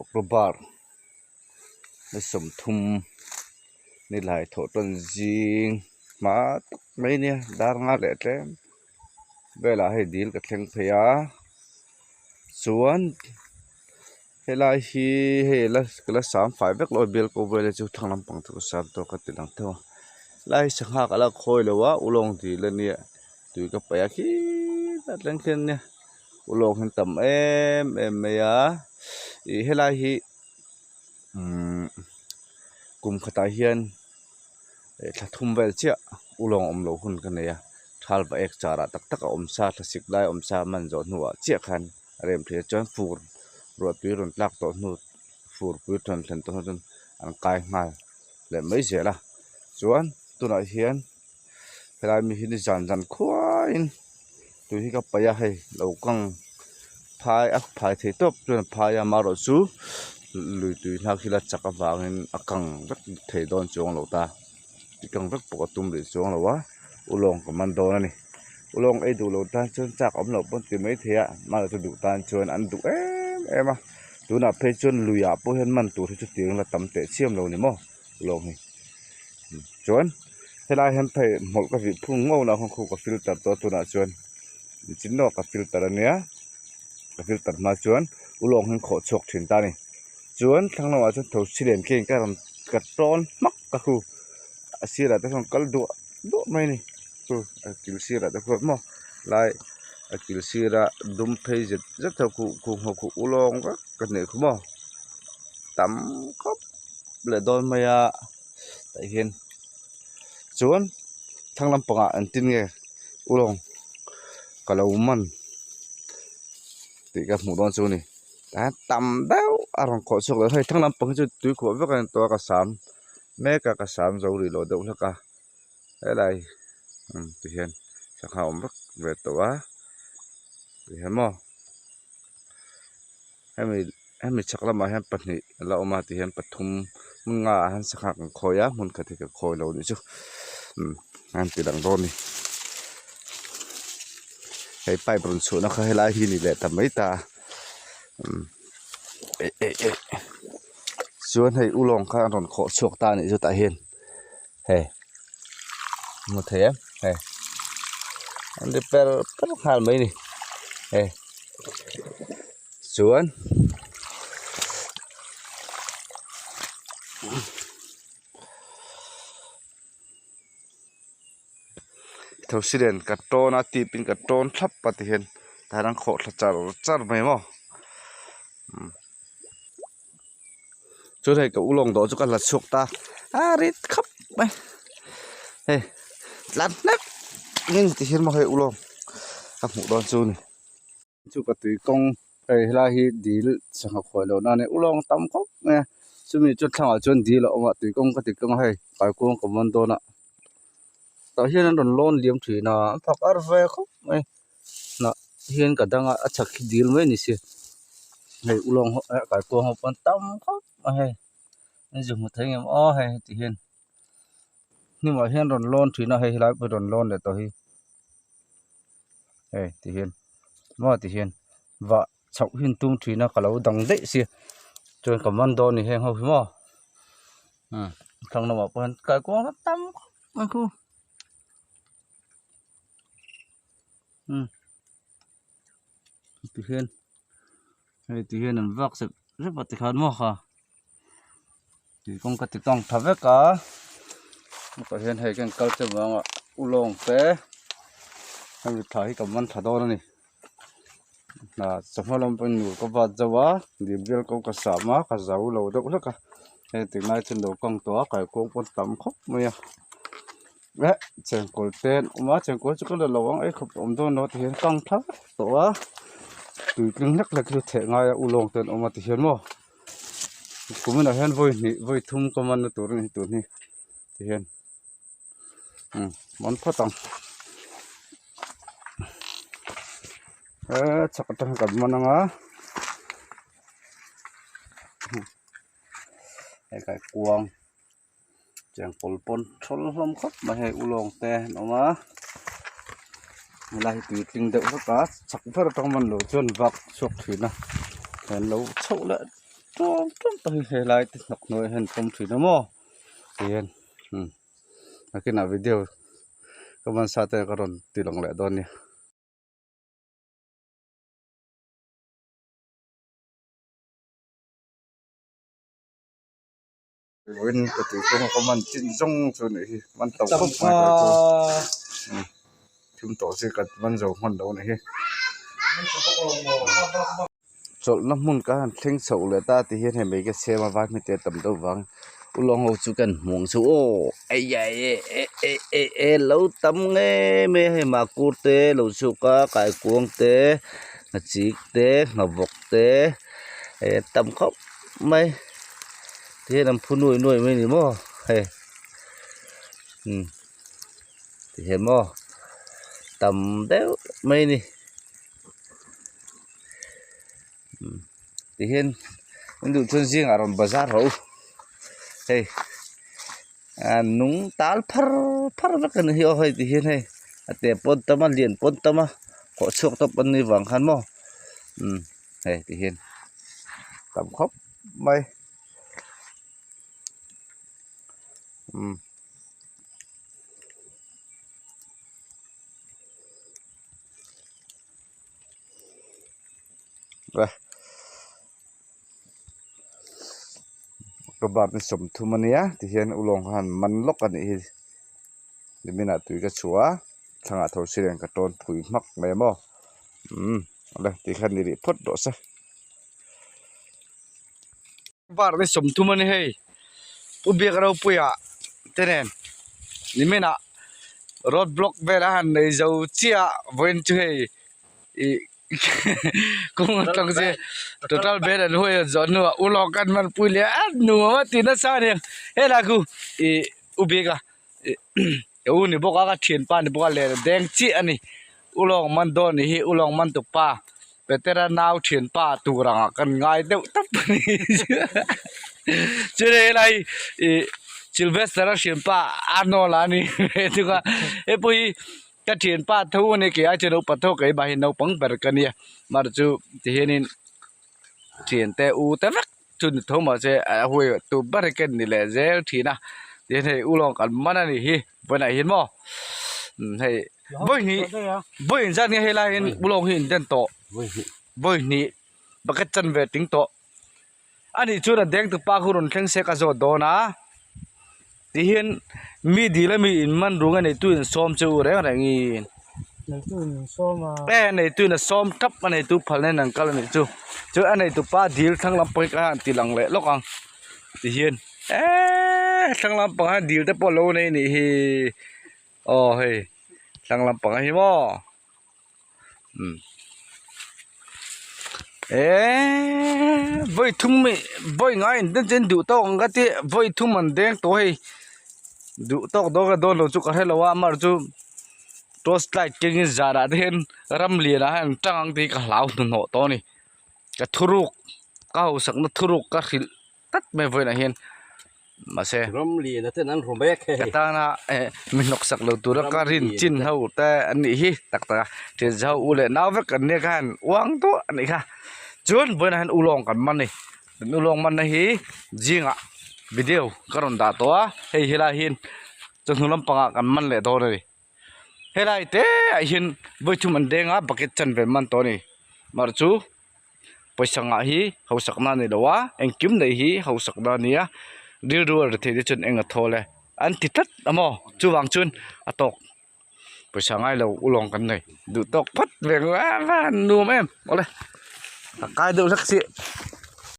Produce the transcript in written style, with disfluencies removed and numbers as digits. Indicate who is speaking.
Speaker 1: October ni sawmthum ni lai thawh tawn zing hma tak mai nia dar nga leh tlem velah hei dil ka thleng phei a chuan helai hi hei la ka la sam fai vek lo a bial ko vel hi chu thlang lampang chu ka sam tawh ka ti lang theuh a helai hi sangha ka la khawi lo a ulawng dil ania tui ka paih a khilai thleng khian nia ulawng hi an tam em em mai a ih helai hi umm kum khatah hian thla thum vel chiah ulawng awm loh hun ka nei a thal va ek char ah tak tak a awm sa thlasik lai awm sa man zawh hnuah chiah khan a rem theih a chuan fur ruah tui rawn tlak tawh hnu fur pui rawn thlen tawh hnu chuan an kai nghal leh mai zel a chuan tunah hian helai mi hi ni zan zan khuaiin tui hi ka paih a hei lo kang phai a phai thei tawp chuan a phai a amaherawhchu lui tui hlak hi la chak avangin a kang vek thei dawn chuang lo ta ti kang vek pawh a tum rih chuang lo a ulawng ka man dawn a ni ulawng ei duh loh tan chuan chak awm loh pawn ti mai thei a amaherawhchu duh tan chuan an duh em em a tunah phei chuan luiah pawh hian man tur hi chu tiang la tam teh chiam lo ni maw ulawng hi chuan helai hian phei hmawlh ka vih phung ngawt a khaw ka filter tawh a tunah chuan chin lawk ka filter ania ka filter hma chuan ulawng hi an khawh chhuak thin ta a ni chuan thlang lamah chuan thosi len keng ka rawn ka tawn hmak a khu a sirah te chuan kal duah duah mai a ni chu a kil sirah te khuan maw lai a kil sira dum phei zet zet ho khu khung ho khu ulawng vek ka hne khu maw tam khawp leh dawn mai a tah hian chuan thlang lampangah engtin nge ulawng ka lo man tih ka hmuh dawn chu a ni tah hian tam deuh a rawn khawh chhuak leh hei thlang lampang hi chu tui khuah vek a ni tawh a ka sam mek a ka sam zo rih loh deuh hlek a helai ti hian sangha awm vek ve tawh a ti hian maw hemi hemi chhak lamah hian pahnih a la awm a ti hian pathum hmun nga ah hian sangha kan khawi a hmun khat hi ka khawi lo anih chu umm an ti lang dawn a ni hei pipe rawn chhuahna kha helai hi a ni leh ta mai ta umm eh eh eh chuan hei ulawng kha an rawn khawh chhuak ta a nih chu tah hian hei hmu thei em hei an ri per per nghal mai a ni hei chuan Thosilen ka tawn a tip in ka tawn thlap a ti hian tah hian an khawh thla char char mai maw chuan hei ka ulawng dawh chu ka la chhuak ta a rit khawp mai hei tlan hlek in ti hian maw hei ulawng ka hmuh dawn chu a ni. Chu ka tui kawng hei helai hi dil sangha khawi loh na a ni ulawng tam khawp mai a chumi chu thlangah chuan dil a awm a tui kawng ka ti kawng a hei kaikuang ka man dawn a tah hian an rawn lawn liam thin a an phak ar ve khawp mai hnah hian ka dang a a chhak hi dil mai a ni si hei ulawng ho eh kaikuang ho pawh an tam khawp mai hei an zu hmu thei ngem aw hei heti hian hnimah hian rawn lawn thin a hei helai pawh hi rawn lawn leh tawh hi. Hei ti hian maw ti hian vah chhoh hi an tum thin a ka lo dang daih sia chuan ka man dawn a ni heng ho hi maw umm thlang lamah pawh hian kaikuang a tam khawp mai khu umm ti hian hei ti hian an vak zep zep a tikhan maw kha tui kawng ka ti tawng tha vek a tah hian hei ka kal te vanga ulawng te hemi thla hi ka man tha dawn a ni hna chawhma lam pawhin nur ka vat zo a dil vel kawng ka sam a ka zo lo deuh hlek a hei tunlai chu lo kang tawh a kaikuang pawh a tam khawp mai a eh chengkawl te an awm a chengkawl chu ka la lo ang ei khawp a awm dawn lo a ti hian kang thla vek tawh a tui tling hlek hlek chu theh ngai a ulawng te an awm a ti hian maw. Kuminah hian vawi hnih vawi thum ka man na tur a ni tun hi ti hian umm man phawt ang he chhak atang hian kan man ang a hei kaikuang chengkawl pawn thawl hlawm khawp mai hei ulawng te an awm a helai hi tui tling deuh vek a chhak ber atang man loh chuan vak chhuak thin a an lo chhoh leh. ṭuam ṭuam tawh hi helai te hnawk hnuaiah hian an pawm ṭhin a maw tihian umm nakinah video ka man sa te ka rawn ti lang leh dawn nia. Vawiin ka tui kawng a ka man chin zawng chu a nih hi man to khawp mai ka chu thim tawh chi ka man zo hman lo a nih hi chawlhna hmun ka han thleng chhoh leh ta tih hian hei mai ka chhem a vai hmete a tam deuh vang ulawng ho chu kan hmuh ang chu aw eia e e e e e lo tam nge mai a hei mahkur te lo chhuak a kaikuang te nghachik te nghavawk te eh a tam khawp mai. Tihian an phu nuai nuai mai a ni maw hei umm tihian maw tam deuh mai a ni umm tihian an duh chuan zingah rawn bazar rawh u hei a nung tal phar phar vek a ni hi aw hei tihian hei a te pawn tam a lian pawn tam a kawh chhuak tawp an nih vang khan maw umm hei tihian tam khawp mai umm ka bat ni sawmthum a nia tihian ulawng khan man lawk a nih hi nimin ah tui ka chhuah a thlangah tho silen ka tawn phui hmak mai maw umm awle tikhan ni rih phawt rawh se. Bar ni sawmthum a ni hei Pu Biak Ropuia te nen nimin ah road block vel a han nei zo chiah a vawiin chu hei ih kawng atang che total bel an huai an zawh hnuah u lawk an hman pui leh a nuam a ti nasa a niang helai khu ih U Biaka ih ka u ni bawk a ka thianpa ni bawk a leh deng chiah a ni u lawng man dawn nih hi u lawng man tukpa Petera nau thianpa tur angah kan ngai deuh tawp a ni chule helai ih Sylvester a thianpa Arnold a ni ve thung a hepawh hi ka thianpa tho a ni kei ai chuan upa tho keimah hi naupang ber ka nia amaherawhchu tihianin thiante u te vek chu ni tho mahse a huai tu ber hi ka ni leh zel thin a tin hei u lawng kan man a nih hi vawiinah hian maw hei vawi hnih vawi inzat nge helai hian u lawng hi in den tawh vawi hnih bucket chanve ting tawh a nih chuan a deng tu pa khu rawn thleng se ka zawt dawn a tihian mi dil a mi in man rung a neitu in sawm che u reng reng in. E neitu in a sawm tap a neitu phal nen an kal a nih chu chuan a neitu pa dil thlang lampang hi ka han ti lang leh lawk ang tihian eeee thlang lampang ah hian dil te pawh a lo nei a nih hi aw hei thlang lampang ah hi maw umm eeee vawi thum vawi ngai in den chen duh tawk ang ka ti vawi thum an deng tawh hei duh tawk dawn nge dawn lo chu ka hre lo a amaherawhchu chu. Torch light kengin zanah te hian ram lianah hian an tang ang tih hi ka hlau hnuhnawh tawh a ni ka thuruk ka hausakna thuruk ka hrilh tlat mai vawiinah hian mahse
Speaker 2: ram lianah ten an ru mek hei
Speaker 1: ka tana eh mi hnawk sak lo tura ka rin chin ho te an nih hi tak tak a thian zau u leh nau vek an nia khan uang duah a nih kha chuan vawiinah hian ulawng kan man a ni kan ulawng manna hi zingah video ka rawn dah tawh a hei helai hian chawhnu lampangah kan man leh dawn a ni helai te ah hian vawithum an deng a bucket chanve man tawh a ni mar chu pawisa ngah hi hausak na a ni lo a engkim nei hi hausak na a ni a rilru a rethei te chuan eng a thawl e an ti tlat a maw chuvang chuan a tawk pawisa ngai lo ulawng kan nei duh tawk phawt ve ang a nuam em awle a kai deuh hlek si.